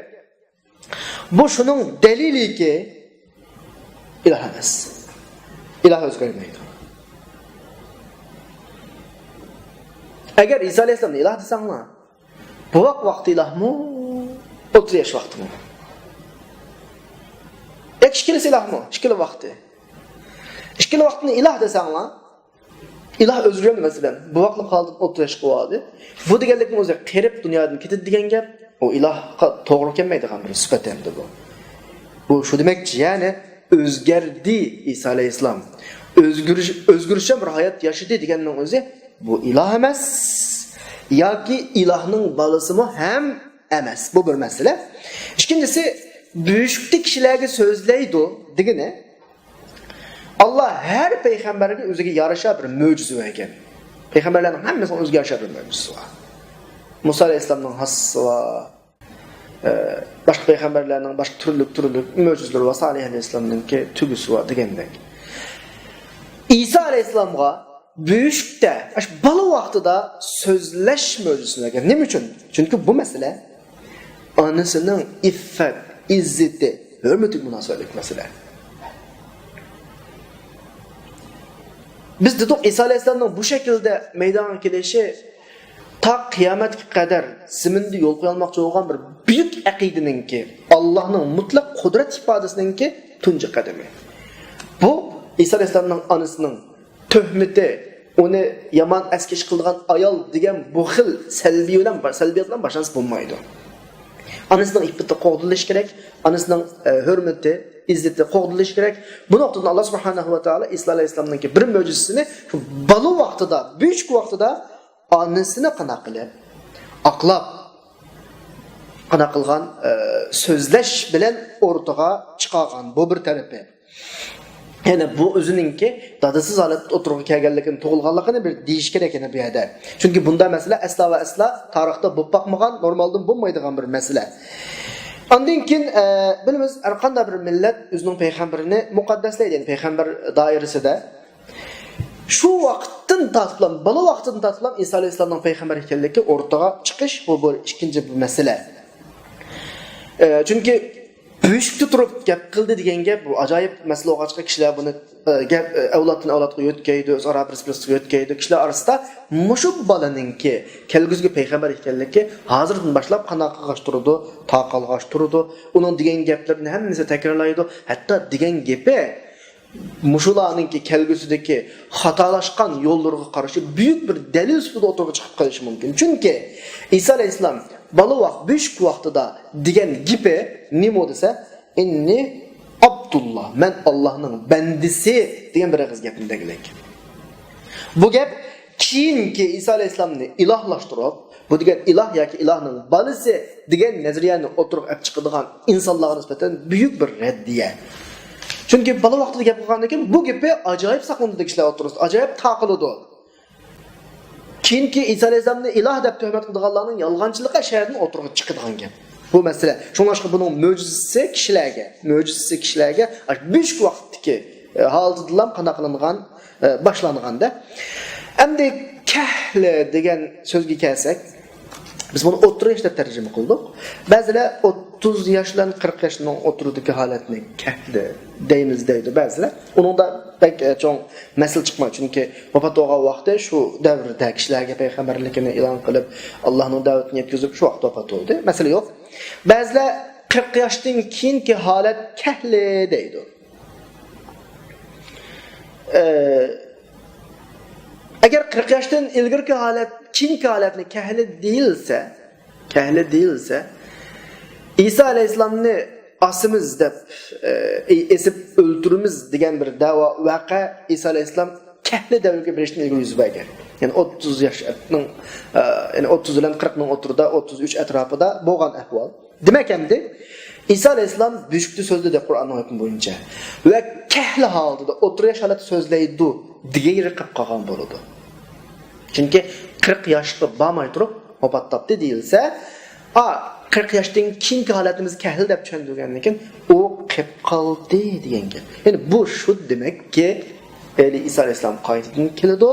بۇ شۇنىڭ دەلىلىكى، ئىلاھ ئەمەس. ئىلاھ ئۆزگەرمەيدۇ. ئەگەر ئىسا ئەلەيھىسسالامنى ئىلاھ دېسەڭلار، بوۋاق ۋاقتى ئىلاھمۇ، ئوتتۇرا ياش ۋاقتىمۇ؟ ياكى ئىككىلىسى ئىلاھمۇ؟ ئىككىلا ۋاقتى. ئىككىلا ۋاقتىنى ئىلاھ دېسەڭلار، ئىلاھ ئۆزگىرەلمىدى، مەسىلەن، بوۋاقلىق ھالىتىدىن ئوتتۇرا ياشقا بولدى. بۇ دېگەنلىكنىڭ ئۆزى قېرىپ دۇنيادىن كېتىدۇ دېگەن گەپ. ئۇ ئىلاھقا توغرا كەلمەيدىغان بىر سۈپەت ئەمدى بۇ. بۇ شۇ دېمەكچى، يەنى ئۆزگەردى ئىسا ئەلەيھىسسالام. ئۆزگىرىش، ئۆزگىرىشچان بىر ھايات ياشىدى دېگەننىڭ ئۆزى بۇ ئىلاھ ئەمەس ياكى ئىلاھنىڭ بالىسىمۇ ھەم ئەمەس. بۇ بىر مەسىلە. ئىككىنچىسى، بۆشۈكتە كىشىلەرگە سۆزلەيدۇ دېگىنى، ئاللا ھەر پەيغەمبەرگە ئۆزىگە يارىشا بىر مۆجىزە بەرگەن. پەيغەمبەرلەرنىڭ ھەممىسىنىڭ ئۆزىگە يارىشا بىر مۆجىزىسى بار. مۇسا ئەلەيھىسسالامنىڭ ھاسىسى بار. ئە، باشقا پەيغەمبەرلەرنىڭ باشقا تۈرلۈك، تۈرلۈك مۆجىزىلىرى بار. سالىھ ئەلەيھىسسالامنىڭكى تۈگىسى بار دېگەندەك. ئىسا ئەلەيھىسسالامغا بۆشۈكتە، ئاشۇ بالا ۋاقتىدا سۆزلەش مۆجىزىسى بەرگەن. نېمە ئۈچۈن؟ چۈنكى بۇ مەسىلە ئانىسىنىڭ ئىففەت، ئىززىتى، ھۆرمىتىگە مۇناسىۋەتلىك مەسىلە. بىز دېدۇق، ئىسا ئەلەيھىسسالامنىڭ بۇ شەكىلدە مەيدانغا كېلىشى تا قىيامەتكە قەدەر زېمىندا يول قويالماقچى بولغان بىر بۈيۈك ئەقىدىنىڭكى، ئاللانىڭ مۇتلەق قۇدرەت ئىپادىسىنىڭكى تۇنجى قەدىمى. بۇ ئىسا ئەلەيھىسسالامنىڭ ئانىسىنىڭ تۆھمىتى، ئۇنى يامان ئەسكى ئىش قىلىدىغان ئايال دېگەن بۇ خىل سەلبىي بىلەن، سەلبىيەت بىلەن باشلانسا بولمايدۇ. ئانىسىنىڭ ئىپپىتى قوغدىلىشى كېرەك، ئانىسىنىڭ، ئە، ھۆرمىتى، ئىززىتى قوغدىلىشى كېرەك. بۇ نۇقتىدىن ئاللا سۇبھانەھۇ ۋە تائالا ئىسا ئەلەيھىسسالامنىڭكى بىر مۆجىزىسىنى شۇ بالا ۋاقتىدا، بۆشۈك ۋاقتىدا ئانىسىنى قانداق قىلىپ ئاقلاپ، قانداق قىلغان، ئە، سۆزلەش بىلەن ئورتىغا چىقارغان. بۇ بىر تەرىپى. يەنى بۇ ئۆزىنىڭكى دادىسىز ھالەتتە ئوتتۇرىغا كەلگەنلىكىنى، تۇغۇلغانلىقىنى بىر دېيىش كېرەك يەنە بۇ يەردە. چۈنكى بۇنداق مەسىلە ئەسلا ۋە ئەسلا تارىختا بولۇپ باقمىغان، نورمالدىن بولمايدىغان بىر مەسىلە. ئاندىن كېيىن، ئە، بىلىمىز، ھەر قانداق بىر مىللەت ئۆزىنىڭ پەيغەمبىرىنى مۇقەددەسلەيدۇ، يەنى پەيغەمبەر دائىرىسىدە. شۇ ۋاقىتتىن تارتىپلا، بالا ۋاقتىدىن تارتىپلا ئىسا ئەلەيھىسسالامنىڭ پەيغەمبەر ئىكەنلىكى ئورتىغا چىقىش، بۇ بىر ئىككىنچى بىر مەسىلە. ئە، چۈنكى بۆشۈكتە تۇرۇپ گەپ قىلدى دېگەن گەپ، بۇ ئاجايىپ مەسىلە بولغاچقا، كىشىلەر بۇنى، ئە، گەپ، ئە، ئەۋلادتىن ئەۋلادقا يۆتكەيدۇ، ئۆزئارا بىرسى بىرسىگە يۆتكەيدۇ. كىشىلەر ئارىسىدا مۇشۇ بالىنىڭكى كەلگۈسىگە پەيغەمبەر ئىكەنلىكى ھازىردىن باشلاپ قانداق قىلغاچ تۇرىدۇ، تارقالغاچ تۇرىدۇ. ئۇنىڭ دېگەن گەپلىرىنى ھەممىسى تەكرارلايدۇ. ھەتتا دېگەن گېپى مۇشۇلارنىڭكى كەلگۈسىدىكى خاتالاشقان يوللىرىغا قارشى بۈيۈك بىر دەلىل سۈپىتىدە ئوتتۇرىغا چىقىپ قېلىشى مۇمكىن. چۈنكى ئىسا ئەلەيھىسسالام بالا ۋاق-، بۆشۈك ۋاقتىدا دېگەن گېپى نېمە دېسە، «ئىننى ئابدۇللا، مەن ئاللانىڭ بەندىسى» دېگەن بىر ئېغىز گەپنى دېگۈلۈك. بۇ گەپ كېيىنكى ئىسا ئەلەيھىسسالامنى ئىلاھلاشتۇرۇپ، بۇ دېگەن ئىلاھ ياكى ئىلاھنىڭ بالىسى دېگەن نەزەرىيەنى ئوتتۇرىغا ئەپ چىقىدىغان ئىنسانلارغا نىسبەتەن بۈيۈك بىر رەددىيە. چۈنكى بالا ۋاقتىدا گەپ قىلغاندىن كېيىن بۇ گېپى ئاجايىپ ساقلىنىدۇ كىشىلەر ئوتتۇرىسىدا، ئاجايىپ تارقىلىدۇ. كېيىنكى ئىسا ئەلەيھىسسالامنى ئىلاھ دەپ تۆھمەت قىلىدىغانلارنىڭ يالغانچىلىقى ئەشەددىن ئوتتۇرىغا چىقىدىغان گەپ. بۇ مەسىلە. شۇڭلاشقا بۇنىڭ مۆجىزىسى كىشىلەرگە، مۆجىزىسى كىشىلەرگە بۆشۈك ۋاقىتتىكى، ئە، ھالىتىدىلا قانداق قىلىنغان، ئە، باشلانغاندا. ئەمدى كەھلى دېگەن سۆزگە كەلسەك، بىز بۇنى ئوتتۇرا ياش دەپ تەرجىمە قىلدۇق. بەزىلەر ئوتتۇز ياش بىلەن قىرىق ياشنىڭ ئوتتۇرىدىكى ھالەتنى كەھلى دەيمىز دەيدۇ بەزىلەر. ئۇنىڭدا بەك، ئە، چوڭ مەسىلە چىقمايدۇ. چۈنكى ۋاپات بولغان ۋاقتى شۇ دەۋردە كىشىلەرگە پەيغەمبەرلىكىنى ئېلان قىلىپ، ئاللاھنىڭ دەۋىتىنى يەتكۈزۈپ، شۇ ۋاقىتتا ۋاپات بولدى. مەسىلە يوق. بەزىلەر قىرىق ياشتىن كېيىنكى ھالەت كەھلى دەيدۇ. ئە، ئەگەر قىرىق ياشتىن ئىلگىرىكى ھالەت، كېيىنكى ھالەتنى كەھلى دېيىلسە، كەھلى دېيىلسە، ئىسا ئەلەيھىسسالامنى ئاسىمىز دەپ، ئە، ئېسىپ ئۆلتۈرىمىز دېگەن بىر دەۋا، ۋەقە، ئىسا ئەلەيھىسسالام كەھلى دەۋرگە بېرىشتىن ئىلگىرى يۈز بەرگەن. يەنى ئوتتۇز ياشنىڭ، ئە، يەنى ئوتتۇز بىلەن قىرىقنىڭ ئوتتۇرىدا، ئوتتۇز ئۈچ ئەتراپىدا بولغان ئەھۋال. دېمەك ئەمدى ئىسا ئەلەيھىسسالام بۆشۈكتە سۆزلىدى قۇرئاننىڭ ھۆكمى بويىچە. ۋە كەھلى ھالىتىدە ئوتتۇرا ياش ھالەتتە سۆزلەيدۇ دېگەن يېرى قېلىپ قالغان بولىدۇ. چۈنكى قىرىق ياشقا بارماي تۇرۇپ ۋاپات تاپتى دېيىلسە، ئا، قىرىق ياشتىن كېيىنكى ھالەتنى بىز كەھلى دەپ چۈشەندۈرگەندىن كېيىن ئۇ قېلىپ قالدى دېگەن گەپ. يەنى بۇ شۇ دېمەككى، ھېلى ئىسا ئەلەيھىسسالام قايتىدىن كېلىدۇ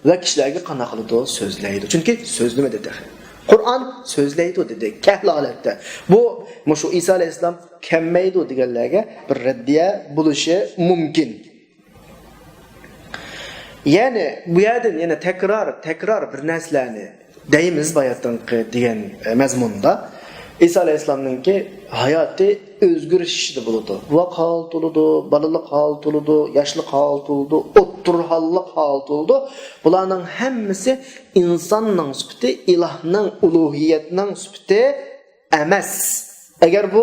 ۋە كىشىلەرگە قانداق قىلىدۇ؟ سۆزلەيدۇ. چۈنكى سۆزلىمىدى تېخى. قۇرئان سۆزلەيدۇ دېدى، كەھلى ھالەتتە. بۇ، مۇشۇ ئىسا ئەلەيھىسسالام كەلمەيدۇ دېگەنلەرگە بىر رەددىيە بولۇشى مۇمكىن. يەنى بۇ يەردىن يەنە تەكرار، تەكرار بىر نەرسىلەرنى دەيمىز باياتىنقى دېگەن، ئە، مەزمۇندا ئىسا ئەلەيھىسسالامنىڭكى ھاياتى ئۆزگىرىش ئىچىدە بولىدۇ. بوۋاق ھالىتى بولىدۇ، بالىلىق ھالىتى بولىدۇ، ياشلىق ھالىتى بولىدۇ، ئوتتۇرىھاللىق ھالىتى بولىدۇ. بۇلارنىڭ ھەممىسى ئىنساننىڭ سۈپىتى، ئىلاھنىڭ، ئۇلۇھىيەتنىڭ سۈپىتى ئەمەس. ئەگەر بۇ،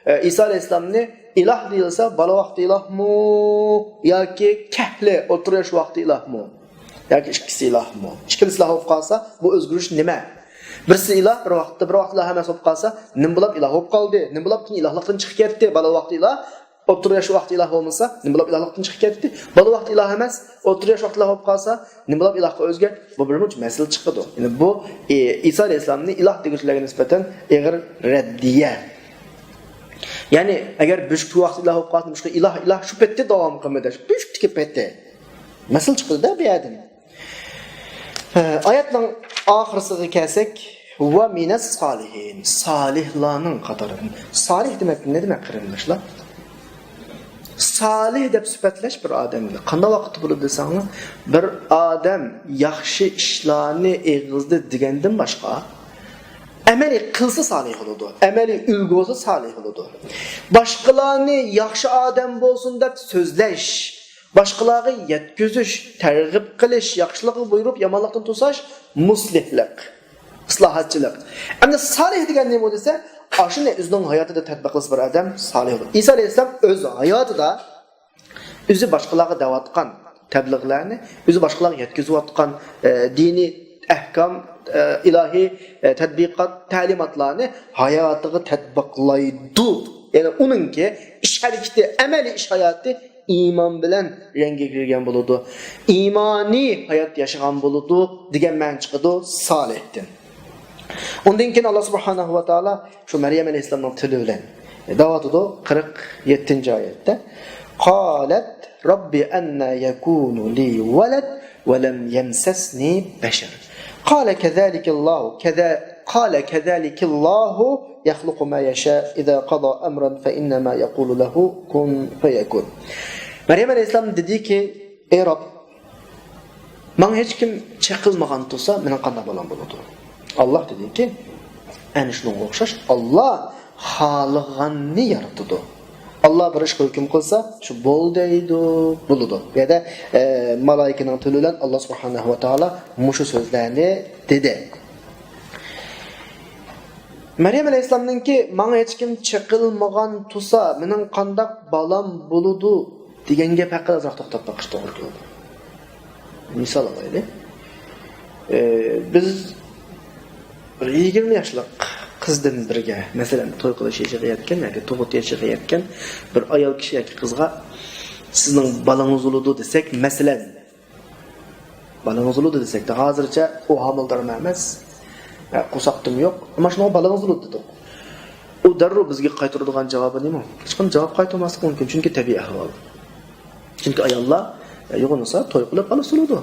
ئە، ئىسا ئەلەيھىسسالامنى ئىلاھ دېيىلسە، بالا ۋاقتى ئىلاھمۇ ياكى كەھلى، ئوتتۇرا ياش ۋاقتى ئىلاھمۇ؟ ياكى ئىككىسى ئىلاھمۇ؟ ئىككىلىسى ئىلاھ بولۇپ قالسا، بۇ ئۆزگىرىش نېمە؟ بىرسى ئىلاھ، بىر ۋاقىتتا، بىر ۋاقىت ئىلاھ ئەمەس بولۇپ قالسا، نېمە بولاپ ئىلاھ بولۇپ قالدى؟ نېمە بولاپ كېيىن ئىلاھلىقتىن چىقىپ كەتتى؟ بالا ۋاقتى ئىلاھ، ئوتتۇرا ياش ۋاقتى ئىلاھ بولمىسا، نېمە بولاپ ئىلاھلىقتىن چىقىپ كەتتى؟ بالا ۋاقتى ئىلاھ ئەمەس، ئوتتۇرا ياش ۋاقتى ئىلاھ بولۇپ قالسا، نېمە بولاپ ئىلاھقا ئۆزگەرتتى؟ بۇ بىر مۇنچە مەسىلە چىقىدۇ. يەنى بۇ، ئى، ئىسا ئەلەيھىسسالامنى ئىلاھ دېگۈچىلەرگە نىسبەتەن ئېغىر رەددىيە. يەنى ئەگەر بۆشۈكتىكى ۋاقتى ئىلاھ بولۇپ قالسا، مۇشۇ ئىلاھ، ئىلاھ شۇ پېتى داۋام قىلمىدى، بۆشۈكتىكى پېتى. مەسىلە چىقىدۇ-دە بۇ يەردىن. ھە، ئايەتنىڭ ئاخىرسىغا كەلسەك، ۋە مىنەس سالىھىن، سالىھلارنىڭ قاتارىدىن. سالىھ دېمەك نېمە دېمەك، قېرىنداشلار؟ سالىھ دەپ سۈپەتلەش بىر ئادەمنى قانداق ۋاقىتتا بولىدۇ دېسەڭلار، بىر ئادەم ياخشى ئىشلارنى ئېغىزدا دېگەندىن باشقا، ئەمەلىي قىلسا سالىھ بولىدۇ، ئەمەلىي ئۈلگە بولسا سالىھ بولىدۇ. باشقىلارنى ياخشى ئادەم بولسۇن دەپ سۆزلەش، باشقىلارغا يەتكۈزۈش، تەرغىب قىلىش، ياخشىلىققا بۇيرۇپ، يامانلىقتىن توساش، مۇسلىھلىق، ئىسلاھاتچىلىق. ئەمدى سالىھ دېگەن نېمە دېسە، ئاشۇنى ئۆزىنىڭ ھاياتىدا تەتبىق قىلسا بىر ئادەم سالىھ بولىدۇ. ئىسا ئەلەيھىسسالام ئۆز ھاياتىدا ئۆزى باشقىلارغا دەۋاتقان تەبلىغلارنى، ئۆزى باشقىلارغا يەتكۈزۈۋاتقان، ئە، دىنىي ئەھكام، ئە، ئىلاھىي، ئە، تەتبىقات، تەلىماتلارنى ھاياتىغا تەتبىقلايدۇ. يەنى ئۇنىڭكى ئىش ھەرىكىتى، ئەمەلىي ئىش ھاياتى ئىمان بىلەن رەڭگە كىرگەن بولىدۇ. ئىمانىي ھايات ياشىغان بولىدۇ دېگەن مەنە چىقىدۇ سالىھتىن. ئۇندىن كېيىن ئاللا سۇبھانەھۇ ۋە تائالا شۇ مەريەم ئەلەيھىسسالامنىڭ تىلى بىلەن دەۋاتىدۇ، قىرىق يەتتىنچى ئايەتتە. قالەت رەببى ئەننە يەكۇنۇ لى ۋەلەد ۋە لەم يەمسەسنى بەشەر. قالە كەزەلىكەللاھۇ، كەزە-، قالە كەزەلىكەللاھۇ يەخلۇقۇ ما يەشا، ئىزا قازا ئەمرەن فە ئىننەما يەقۇلۇ لەھۇ كۇن فەيەكۇن. مەريەم ئەلەيھىسسالام دېدىكى، ئەي رەب، ماڭا ھېچكىم چېقىلمىغان تۇرسا، مېنىڭ قانداق بالام بولىدۇ؟ ئاللا دېدىكى، ئەنە شۇنىڭغا ئوخشاش، ئاللا خالىغاننى يارىتىدۇ. ئاللا بىر ئىشقا ھۆكۈم قىلسا، شۇ بول دەيدۇ، بولىدۇ. بۇ يەردە، ئە، مالائىكىنىڭ تىلى بىلەن ئاللا سۇبھانەھۇ ۋە تائالا مۇشۇ سۆزلەرنى دېدى. مەريەم ئەلەيھىسسالامنىڭكى، ماڭا ھېچكىم چېقىلمىغان تۇرسا، مېنىڭ قانداق بالام بولىدۇ؟ دېگەن گەپ ھەققىدە ئازراق توختاپ باقىش توغرا كېلىدۇ. مىسال ئالايلى. ئى، بىز بىر يىگىرمە ياشلىق قىزدىن بىرگە، مەسىلەن، توي قىلىش يېشىغا يەتكەن ياكى تۇغۇت يېشىغا يەتكەن بىر ئايال كىشى ياكى قىزغا، سىزنىڭ بالىڭىز بولىدۇ دېسەك، مەسىلەن، بالىڭىز بولىدۇ دېسەكتە، ھازىرچە ئۇ ھامىلىدارمۇ ئەمەس، ئە، قورساقتىمۇ يوق، ئەمما شۇنىڭغا بالىڭىز بولىدۇ دېدۇق. ئۇ دەررۇ بىزگە قايتۇرىدىغان جاۋابى نېمە؟ ھېچقانداق جاۋاب قايتۇرماسلىقى مۇمكىن، چۈنكى تەبىئىي ئەھۋال. چۈنكى ئاياللار، ئە، يۇغۇنسا توي قىلىپ بالىسى بولىدۇ.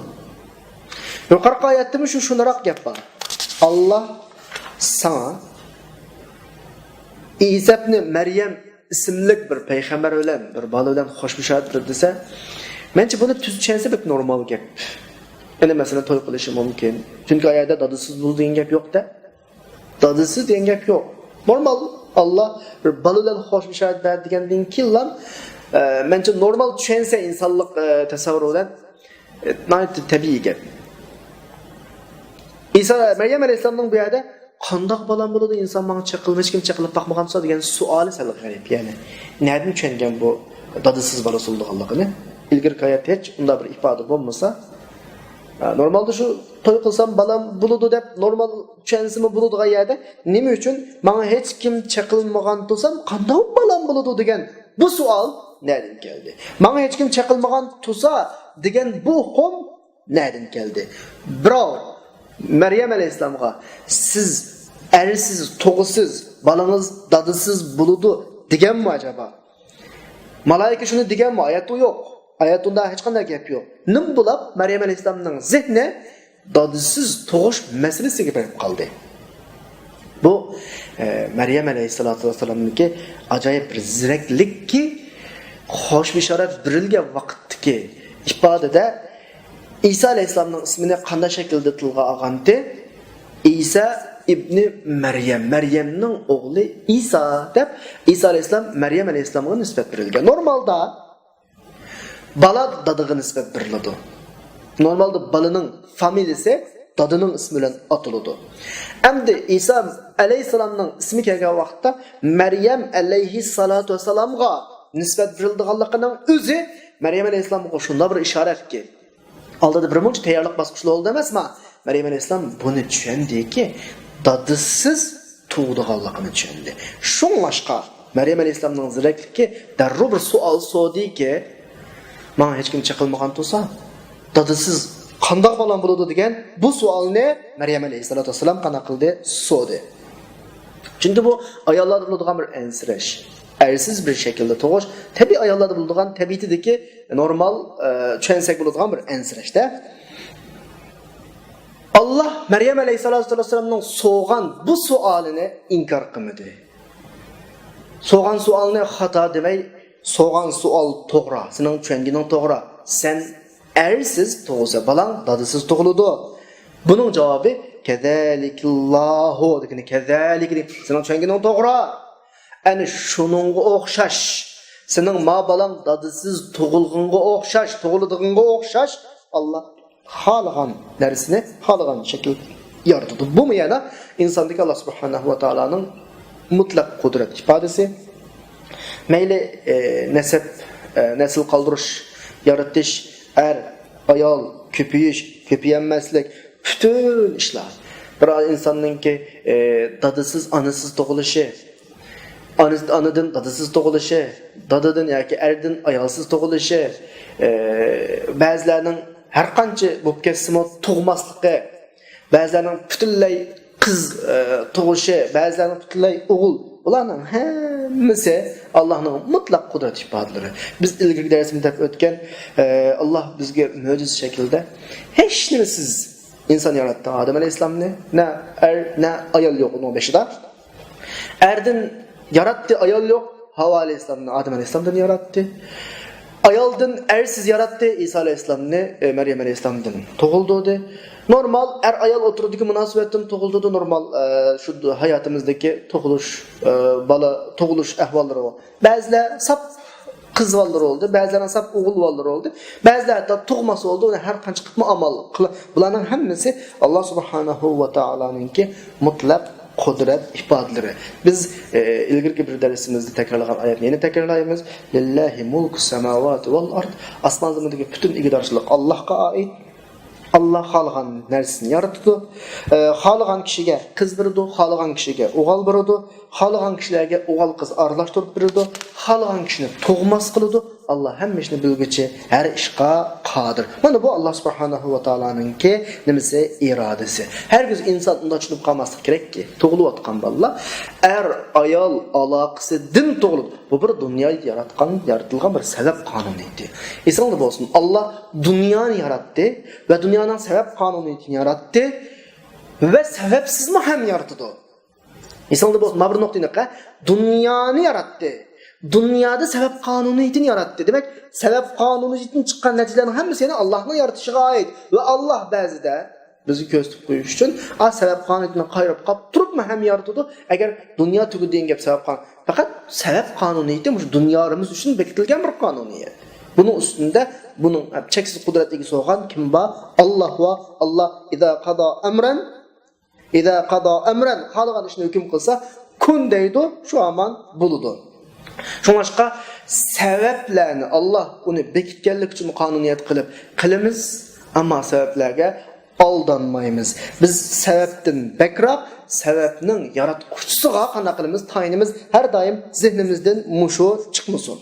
يۇقىرىقى ئايەتتىمۇ شۇ، شۇنداق گەپ بار. ئاللا ساڭا ئىسا ئىبنى مەريەم ئىسىملىك بىر پەيغەمبەر بىلەن، بىر بالا بىلەن خوش بېشارەت بېرىدۇ دېسە، مەنچە بۇنى تۈز چۈشەنسە بەك نورمال گەپ. يەنى مەسىلەن، توي قىلىشى مۇمكىن. چۈنكى ئايەتتە دادىسىز بولىدۇ دېگەن گەپ يوق-دە. دادىسىز دېگەن گەپ يوق. نورمال، ئاللا بىر بالا بىلەن خوش بېشارەت بەردى دېگەندىن كېيىنلا، ئە، مەنچە نورمال چۈشەنسە ئىنسانلىق، ئە، تەسەۋۋۇر بىلەن، ئە، ناھايىتى تەبىئىي گەپ. ئىسا، مەريەم ئەلەيھىسسالامنىڭ بۇ يەردە «قانداق بالام بولىدۇ، ئىنسان ماڭا چېقىلمىش، ھېچكىم چېقىلىپ باقمىغان تۇرسا» دېگەن سوئالى سەل غەرىب. يەنى نەدىن چۈشەنگەن بۇ دادىسىز بالا بولىدىغانلىقىنى؟ ئىلگىرىكى ھاياتتا ھېچ ئۇنداق بىر ئىپادە بولمىسا، ھە، نورمالدا شۇ توي قىلسام بالام بولىدۇ دەپ نورمال چۈشەنسىمۇ بولىدىغان يەردە، نېمە ئۈچۈن «ماڭا ھېچكىم چېقىلمىغان تۇرسام قانداق بالام بولىدۇ» دېگەن بۇ سوئال نەدىن كەلدى؟ «ماڭا ھېچكىم چېقىلمىغان تۇرسا» دېگەن بۇ ئۇقۇم نەدىن كەلدى؟ بىراۋ مەريەم ئەلەيھىسسالامغا «سىز ئەرسىز، تۇغۇسىز، بالىڭىز دادىسىز بولىدۇ» دېگەنمۇ ئەجەبا؟ مالايىكە شۇنى دېگەنمۇ؟ ئايەتتە يوق. ئايەتتە ئۇنداق ھېچقانداق گەپ يوق. نېمە بولاپ مەريەم ئەلەيھىسسالامنىڭ زېھنى دادىسىز تۇغۇش مەسىلىسىگە بېرىپ قالدى؟ بۇ، ئە، مەريەم ئەلەيھىسسالاتۇ ۋەسسالامنىڭكى ئاجايىپ بىر زېرەكلىككى، خوش بېشارەت بېرىلگەن ۋاقىتتىكى ئىپادىدە ئىسا ئەلەيھىسسالامنىڭ ئىسمىنى قانداق شەكىلدە تىلغا ئالغانتى؟ ئىسا ئىبنى مەريەم، مەريەمنىڭ ئوغلى ئىسا دەپ، ئىسا ئەلەيھىسسالام مەريەم ئەلەيھىسسالامغا نىسبەت بېرىلگەن. نورمالدا بالا دادىغا نىسبەت بېرىلىدۇ. نورمالدا بالىنىڭ فامىلىسى دادىنىڭ ئىسمى بىلەن ئاتىلىدۇ. ئەمدى ئىسا ئەلەيھىسسالامنىڭ ئىسمى كەلگەن ۋاقىتتا مەريەم ئەلەيھىسسالاتۇ ۋەسسالامغا نىسبەت بېرىلىدىغانلىقىنىڭ ئۆزى مەريەم ئەلەيھىسسالامغا شۇنداق بىر ئىشارەتكى، ئالدىدا بىر مۇنچە تەييارلىق باسقۇچلار بولدى ئەمەسما؟ مەريەم ئەلەيھىسسالام بۇنى چۈشەندىكى، دادىسىز تۇغىدىغانلىقىنى چۈشەندى. شۇڭلاشقا مەريەم ئەلەيھىسسالامنىڭ زېرەكلىكى دەررۇ بىر سوئال سورىدىكى، «ماڭا ھېچكىم چېقىلمىغان تۇرسا، دادىسىز قانداق بالام بولىدۇ؟» دېگەن بۇ سوئالنى مەريەم ئەلەيھىسسالاتۇ ۋەسسالام قانداق قىلدى؟ سورىدى. چۈنكى بۇ ئاياللاردا بولىدىغان بىر ئەنسىرەش. ئەرسىز بىر شەكىلدە تۇغۇش، تەبىئىي ئاياللاردا بولىدىغان تەبىئىتىدىكى نورمال، ئە، چۈشەنسەك بولىدىغان بىر ئەنسىرەشتە. ئاللا مەريەم ئەلەيھىسسالاتۇ ۋەسسالامنىڭ سورىغان بۇ سوئالىنى ئىنكار قىلمىدى. سورىغان سوئالنى خاتا دېمەي، سورىغان سوئال توغرا، سېنىڭ چۈشەنگىنىڭ توغرا. سەن ئەرسىز تۇغۇلسا بالاڭ دادىسىز تۇغۇلىدۇ. بۇنىڭ جاۋابى كەزالىكىللاھۇ دېگىنى، كەزالىكە دېگىنى، سېنىڭ چۈشەنگىنىڭ توغرا. ئەنە شۇنىڭغا ئوخشاش، سېنىڭ ما بالاڭ دادىسىز تۇغۇلغىنىغا ئوخشاش، تۇغۇلىدىغىنىغا ئوخشاش، ئاللا خالىغان نەرسىنى خالىغان شەكىل يارىتىدۇ. بۇمۇ يەنە ئىنساندىكى ئاللا سۇبھانەھۇ ۋە تائالانىڭ مۇتلەق قۇدرەت ئىپادىسى. مەيلى، ئە، نەسەب، ئە، نەسىل قالدۇرۇش، يارىتىش، ئەر، ئايال، كۆپىيىش، كۆپىيەلمەسلىك، پۈتۈن ئىشلار. بىر ئىنساننىڭكى، ئە، دادىسىز، ئانىسىز تۇغۇلۇشى، ئانىسى، ئانىدىن دادىسىز تۇغۇلۇشى، دادىدىن ياكى ئەردىن ئايالسىز تۇغۇلۇشى، ئە، بەزىلەرنىڭ ھەر قانچە بولۇپ كەتسىمۇ تۇغماسلىقى، بەزىلەرنىڭ پۈتۈنلەي قىز، ئە، تۇغۇشى، بەزىلەرنىڭ پۈتۈنلەي ئوغۇل، بۇلارنىڭ ھەممىسى ئاللانىڭ مۇتلەق قۇدرەت ئىپادىلىرى. بىز ئىلگىرىكى دەرسىمىزدە دەپ ئۆتكەن، ئە، ئاللا بىزگە مۆجىزە شەكلىدە ھېچ نېمىسىز ئىنسان ياراتتى. ئادەم ئەلەيھىسسالامنى نە ئەر، نە ئايال يوق ئۇنىڭ بېشىدا. ئەردىن ياراتتى، ئايال يوق، ھاۋا ئەلەيھىسسالامنى ئادەم ئەلەيھىسسالامدىن ياراتتى. ئايالدىن ئەرسىز ياراتتى، ئىسا ئەلەيھىسسالامنى، ئە، مەريەم ئەلەيھىسسالامدىن تۇغۇلدۇردى. نورمال ئەر-ئايال ئوتتۇرىدىكى مۇناسىۋەتتىن تۇغۇلدۇردى، نورمال، ئە، شۇ ھاياتىمىزدىكى تۇغۇلۇش، ئە، بالا تۇغۇلۇش ئەھۋاللىرى بار. بەزىلەر ساپ قىز بالىلىرى بولدى، بەزىلەرنىڭ ساپ ئوغۇل بالىلىرى بولدى، بەزىلەر ھەتتا تۇغماس بولدى، ئۇنى ھەر قانچە قىلىپمۇ ئامال قىل-، بۇلارنىڭ ھەممىسى ئاللا سۇبھانەھۇ ۋە تائالانىڭكى مۇتلەق قۇدرەت ئىپادىلىرى. بىز، ئە، ئىلگىرىكى بىر دەرسىمىزدە تەكرارلىغان ئايەتنى يەنە تەكرارلايمىز. لىللاھى مۇلكۇ سەماۋاتى ۋەل ئارد. ئاسمان زېمىندىكى پۈتۈن ئىگىدارچىلىق ئاللاھقا ئائىت. ئاللا خالىغان نەرسىنى يارىتىدۇ. ئە، خالىغان كىشىگە قىز بېرىدۇ، خالىغان كىشىگە ئوغۇل بېرىدۇ، خالىغان كىشىلەرگە ئوغۇل قىز ئارىلاشتۇرۇپ بېرىدۇ، خالىغان كىشىنى تۇغماس قىلىدۇ. ئاللا ھەممە ئىشنى بىلگۈچى، ھەر ئىشقا قادىر. مانا بۇ ئاللا سۇبھانەھۇ ۋە تائالانىڭكى نېمىسى؟ ئىرادىسى. ھەرگىز ئىنسان ئۇنداق چۈشىنىپ قالماسلىق كېرەككى، تۇغۇلۇۋاتقان بالىلار ئەر-ئايال ئالاقىسىدىن تۇغۇلىدۇ. بۇ بىر دۇنيا ياراتقان، يارىتىلغان بىر سەۋەب قانۇنىيىتى. ئېسىڭلاردا بولسۇن، ئاللا دۇنيانى ياراتتى ۋە دۇنيانىڭ سەۋەب قانۇنىيىتىنى ياراتتى ۋە سەۋەبسىزمۇ ھەم يارىتىدۇ. ئېسىڭدە بولسۇن، مانا بىر نۇقتا ئېنىق، ھە؟ دۇنيانى ياراتتى. دۇنيادا سەۋەب قانۇنىيىتىنى ياراتتى. دېمەك، سەۋەب قانۇنىيىتىدىن چىققان نەتىجىلەرنىڭ ھەممىسى يەنە ئاللاھنىڭ يارىتىشىغا ئائىت. ۋە ئاللاھ بەزىدە بىزگە كۆرسىتىپ قويۇش ئۈچۈن، ئا، سەۋەب قانۇنىيىتىنى قايرىپ قاپ تۇرۇپمۇ ھەم يارىتىدۇ. ئەگەر دۇنيا تۈگىدى دېگەن گەپ سەۋەب قانۇن-، پەقەت سەۋەب قانۇنىيىتى مۇشۇ دۇنيا ھەممىمىز ئۈچۈن بېكىتىلگەن بىر قانۇنىيەت. بۇنىڭ ئۈستىندە بۇنىڭ چەكسىز قۇدرەت ئىگىسى بولغان كىم بار؟ ئاللاھ بار. ئاللاھ، ئىزا قادا ئەمرەن، ئىزا قادا ئەمرەن، خالىغان ئىشنى ھۆكۈم قىلسا، كۇن دەيدۇ، شۇ ھامان بولىدۇ. شۇڭلاشقا سەۋەبلەرنى، ئاللاھ ئۇنى بېكىتكەنلىكى ئۈچۈن قانۇنىيەت قىلىپ قىلىمىز، ئەمما سەۋەبلەرگە ئالدانمايمىز. بىز سەۋەبتىن بەكراق، سەۋەبنىڭ ياراتقۇچىسىغا قانداق قىلىمىز؟ تايىنىمىز. ھەر دائىم زېھنىمىزدىن مۇشۇ چىقمىسۇن.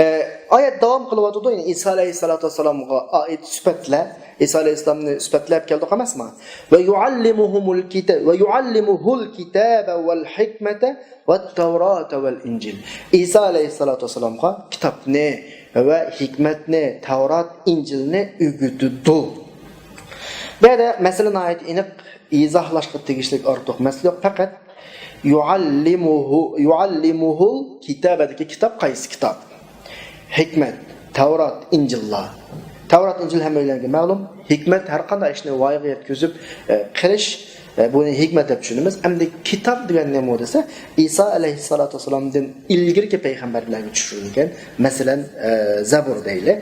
ئە، ئايەت داۋام قىلىۋاتىدۇ، يەنى ئىسا ئەلەيھىسسالاتۇ ۋەسسالامغا ئائىت سۈپەتلەر، ئىسا ئەلەيھىسسالامنى سۈپەتلەپ كەلدۇق ئەمەسمۇ؟ ۋە يۇئەللىمۇھۇمۇل كىتاب، ۋە يۇئەللىمۇھۇل كىتابە ۋەل ھىكمەتە ۋەت تەۋراتە ۋەل ئىنجىل. ئىسا ئەلەيھىسسالاتۇ ۋەسسالامغا كىتابنى ۋە ھېكمەتنى، تەۋرات، ئىنجىلنى ئۆگىتىدۇ. بۇ يەردە مەسىلە ناھايىتى ئېنىق، ئىزاھلاشقا تېگىشلىك ئارتۇق مەسىلە يوق. پەقەت يۇئەللىمۇھۇ، يۇئەللىمۇھۇل كىتابەدىكى كىتاب قايسى كىتاب؟ ھېكمەت، تەۋرات، ئىنجىللار. تەۋرات، ئىنجىل ھەممەيلەنگە مەلۇم. ھېكمەت ھەر قانداق ئىشنى ۋايىغا يەتكۈزۈپ، ئە، قىلىش، ئە، بۇنى ھېكمەت دەپ چۈشىنىمىز. ئەمدى كىتاب دېگەن نېمە دېسە، ئىسا ئەلەيھىسسالاتۇ ۋەسسالامدىن ئىلگىرىكى پەيغەمبەرلەرگە چۈشۈرۈلگەن، مەسىلەن، ئە، زەبۇر دەيلى.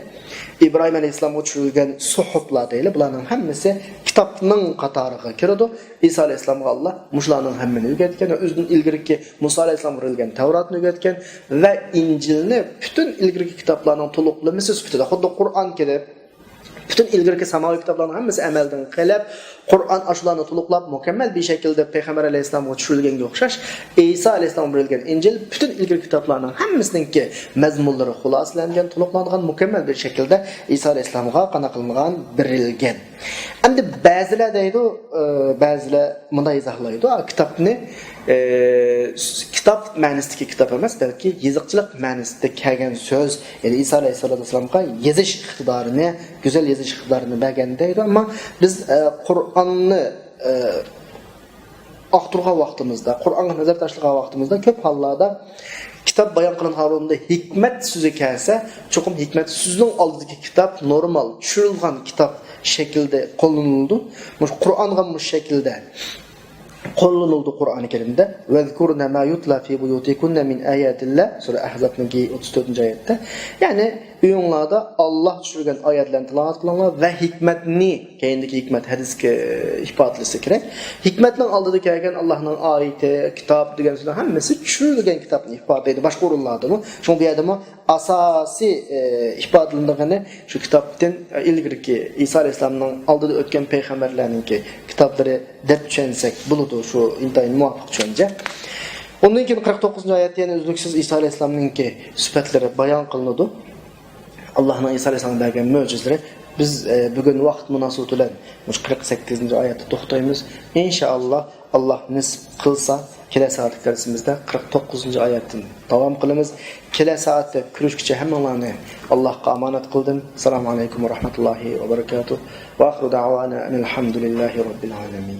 ئىبراھىم ئەلەيھىسسالامغا چۈشۈرۈلگەن سۇھۇفلار دەيلى، بۇلارنىڭ ھەممىسى كىتابنىڭ قاتارىغا كىرىدۇ. ئىسا ئەلەيھىسسالامغا ئاللا مۇشۇلارنىڭ ھەممىنى ئۆگەتكەن ۋە ئۆزىدىن ئىلگىرىكى مۇسا ئەلەيھىسسالامغا بېرىلگەن تەۋراتنى ئۆگەتكەن ۋە ئىنجىلنى پۈتۈن ئىلگىرىكى كىتابلارنىڭ تولۇقلىمىسى سۈپىتىدە، خۇددى قۇرئان كېلىپ، پۈتۈن ئىلگىرىكى ساماۋىي كىتابلارنىڭ ھەممىسى ئەمەلدىن قېلىپ، قۇرئان ئاشۇلارنى تولۇقلاپ، مۇكەممەل بىر شەكىلدە پەيغەمبەر ئەلەيھىسسالامغا چۈشۈرۈلگەنگە ئوخشاش، ئىسا ئەلەيھىسسالامغا بېرىلگەن ئىنجىل پۈتۈن ئىلگىرىكى كىتابلارنىڭ ھەممىسىنىڭكى مەزمۇنلىرى خۇلاسىلەنگەن، تولۇقلانغان، مۇكەممەل بىر شەكىلدە ئىسا ئەلەيھىسسالامغا قانداق قىلىنغان؟ بېرىلگەن. ئەمدى بەزىلەر دەيدۇ، ئە، بەزىلەر مۇنداق ئىزاھلايدۇ، ئا، كىتابنى، ئە، س-، كىتاب مەنىسىدىكى كىتاب ئەمەس، بەلكى يېزىقچىلىق مەنىسىدە كەلگەن سۆز، يەنى ئىسا ئەلەيھىسسالاتۇ ۋەسسالامغا يېزىش ئىقتىدارىنى، گۈزەل يېزىش ئىقتىدارىنى بەرگەن دەيدۇ. ئەمما بىز، ئە، قۇرئاننى، ئە، ئاختۇرغان ۋاقتىمىزدا، قۇرئانغا نەزەر تاشلىغان ۋاقتىمىزدا كۆپ ھاللاردا كىتاب بايان قىلىنغان ئورۇندا ھېكمەت سۆزى كەلسە، چوقۇم ھېكمەت سۆزىنىڭ ئالدىدىكى كىتاب نورمال چۈشۈرۈلگەن كىتاب شەكلىدە قوللىنىلىدۇ. مۇشۇ قۇرئانغا مۇشۇ شەكىلدە قوللىنىلىدۇ قۇرئانى كەرىمدە. «ۋەزكۇرنە ما يۇتلا فى بۇيۇتىكۇننە مىن ئاياتىللا»، سۈرە ئەھزابنىڭكى ئوتتۇز تۆتىنچى ئايەتتە. يەنى ئۆيۈڭلاردا ئاللا چۈشۈرگەن ئايەتلەرنى تىلاۋەت قىلىڭلار ۋە ھېكمەتنى، كەينىدىكى ھېكمەت ھەدىسكە ئىپادىلىسە كېرەك. ھېكمەتنىڭ ئالدىدا كەلگەن ئاللانىڭ ئايىتى، كىتاب دېگەن سۆزلەر ھەممىسى چۈشۈرۈلگەن كىتابنى ئىپادىلەيدۇ. باشقا ئورۇنلاردىمۇ. شۇڭا بۇ يەردىمۇ ئاساسىي، ئە، ئىپادىلىنىدىغىنى شۇ كىتابتىن، ئە، ئىلگىرىكى ئىسا ئەلەيھىسسالامنىڭ ئالدىدا ئۆتكەن پەيغەمبەرلەرنىڭكى كىتابلىرى دەپ چۈشەنسەك بولىدۇ، شۇ ئىنتايىن مۇۋاپىق چۈشەنچە. ئۇندىن كېيىن قىرىق توققۇزىنچى ئايەتتە يەنە ئۈزلۈكسىز ئىسا ئەلەيھىسسالامنىڭكى سۈپەتلىرى بايان قىلىنىدۇ. ئاللانىڭ ئىسا ئەلەيھىسسالامغا بەرگەن مۆجىزىلىرى. بىز، ئە، بۈگۈن ۋاقىت مۇناسىۋىتى بىلەن مۇشۇ قىرىق سەككىزىنچى ئايەتتە توختايمىز. ئىنشائاللا، ئاللا نېسىپ قىلسا، كېلەر سائەتلىك دەرسىمىزدە قىرىق توققۇزىنچى ئايەتتىن داۋام قىلىمىز. كېلەر سائەتتە كۆرۈشكىچە ھەممىڭلارنى ئاللاھقا ئامانەت قىلدىم. ئەسسالامۇ ئەلەيكۇم ۋە رەھمەتۇللاھى ۋە بەرىكاتۇھ. ۋە ئاخىرۇ دەئۋانا ئەنىل ھەمدۇلىللاھى رەببىل ئالەمىن.